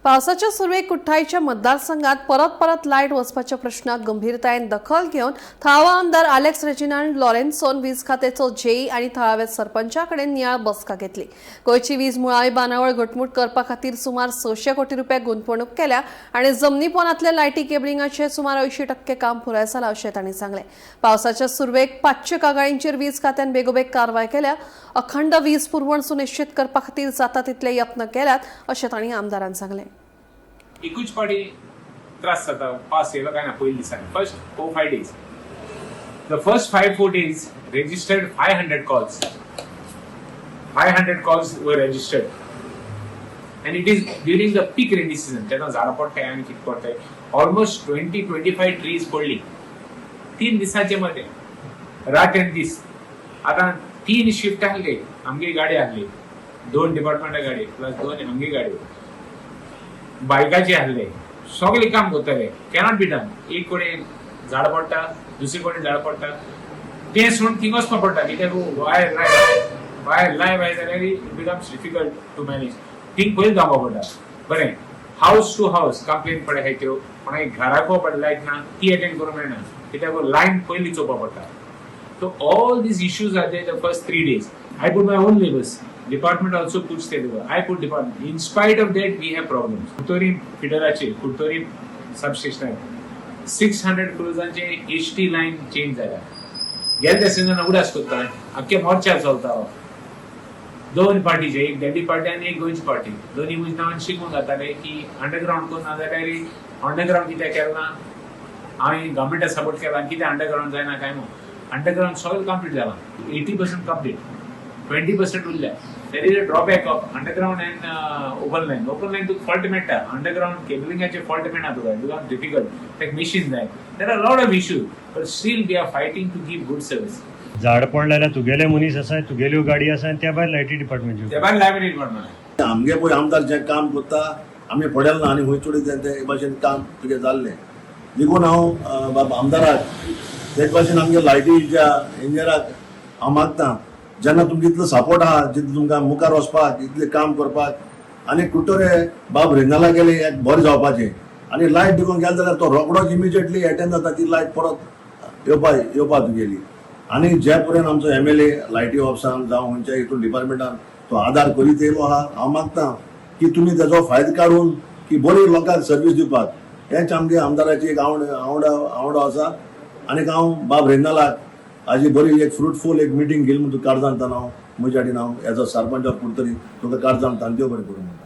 पावसाच्या सुरवेक कुठ्ठाळीच्या मतदारसंघात परत परत लायट वचपाच्या प्रश्नाक गंभीरतायेन दखल घेवन थळावा आमदार आलेक्स रेजिनाल्ड लॉरेन्सोन वीज खात्याचो जेई आनी थळाव्या सरपंचा कडेन नियाळ बसका घेतली. गोंयची वीज मुळावी बांदावळ घटमूट करपा खातीर सुमार 600 कोटी रुपया गुंतवणूक केल्या आनी जमनी पोनांतल्या लायटी केबलिंगाचे सुमार 80% काम पुराय जाला अशें तांणी सांगलें. पावसाच्या सुरवेक 500 कागाळींचेर वीज खात्यान बेगोबेग कारवाय केल्या. अखंड वीज पुरवण सुनिश्चित करपा खातीर जाता तितले यत्न केल्यात अशें तांणी आमदारान सांगलें. एकूच पाटी त्रास जाता. पास येयलो काय ना पयलीं दिसांनी, first 4-5 days, the first 5-4 days registered 500 calls. 500 calls were registered and it is during the peak rainy season. तेन्ना झाडां पडटाय आनी कितें पडटाय. ऑलमोस्ट 20-25 ट्रीज पडली 3 दिसांचे मध्ये, रात आनी दीस. आतां तीन शिफ्ट आहले. आमगे गाडी आहली, दोन डिपार्टमेंटा गाडी प्लस दोन आमगे गाडी, बायकाचे आहले, सगळे काम करताले. Cannot be done. एक कडेन झाड पडटा, दुसरे कडेन झाड पडटा, तें सोडून थिंग वचपा पडटा कित्याक वायर लायव्ह, वायर लायव्ह आसा जाल्यार it becomes difficult to manage. Thing पयलीं जावपा पडटा. बरें, हावस टू हावस कंप्लेन पडे त्यो, कोणाक घराको पडटा लायट ना, ती अटेंड करूंक मेळना कित्याक लायन पयलीं चोवपा पडटा. So all these issues are there the first 3 days. I put my own labors. Department also puts their labor. I put department. In spite of that, we have problems. Curtorim फिडराचे, Curtorim substation, 600 क्रोजांचे H T line change जाल्या. गेले season उडास करता, आख्खे मोर्चा चलता दोन पार्टीचे, एक दिल्ली पार्टी आनी एक गोंयची पार्टी. दोन्ही म्हजे नांवान शिकून जाताले की अंडरग्रावंड करून ना जाल्यार अंडरग्रावंड कित्याक केलें ना, हांवें गव्हर्मेंटाक सपोर्ट केला आनी कितें अंडरग्रावंड जायना काय म्हणून. अंडरग्रावंड सगळें कंप्लीट जाला, 80% कंप्लीट, 20% उरल्या. There is a drawback of underground and open line. Open line तुका फॉल्ट मेळटा, अंडरग्रावंड केबलिंगाचे फॉल्ट मेळना तुका, बिकम डिफिकल्ट. ताका मशीन जाय. There are lot of issues, but still we are fighting to give good service. झाड पडलें जाल्यार तुगेले मनीस आसा, तुगेल्यो गाडी आसा आनी त्या भायर लायटी डिपार्टमेंटच्यो. ते भायर लायबिलिटी डिपार्टमेंट. आमगे पळय आमदार जें काम करता आमी पडयल ना आनी खंय चोडी तें भाशेन काम तुगें जाल्लें. देखून हांव बाब आमदाराक, तेच भाशेन आमगे लायटीच्या इंजिनियराक हांव मागता, जेन्ना तुमकां इतलो सपोर्ट आहा, जितलें तुमकां मुखार वचपाक, इतलें काम करपाक आनी कुट्टोरे बाब रेजिनाल्डा गेले एक बरें जावपाचें. आनी लायट देखून गेले जाल्यार तो रोकडोच इमिजिएटली एटेंड जाता, ती लायट परत येवपा येवपा तुगेली. आनी जे पर्यंत आमचो एमएलए लायटी ऑफिसान जावं खंयच्या हितून डिपार्टमेंटान तो आदार करीत येयलो आहा, हांव मागता की तुमी तेजो फायदो काडून की बरी लोकांक सर्वीस दिवपाक, हेच आमगे आमदाराची एक आवड आवड आवडो आसा. आनीक हांव बाब रेजिनाल्डाक हाजी बरी एक फ्रुटफूल एक मिटींग घेली म्हूण तुका काळजान हांव म्हज्या हाडीन, हांव as a sarpanch of Curtorim तुका काळजान देव बरें करूं म्हणटा.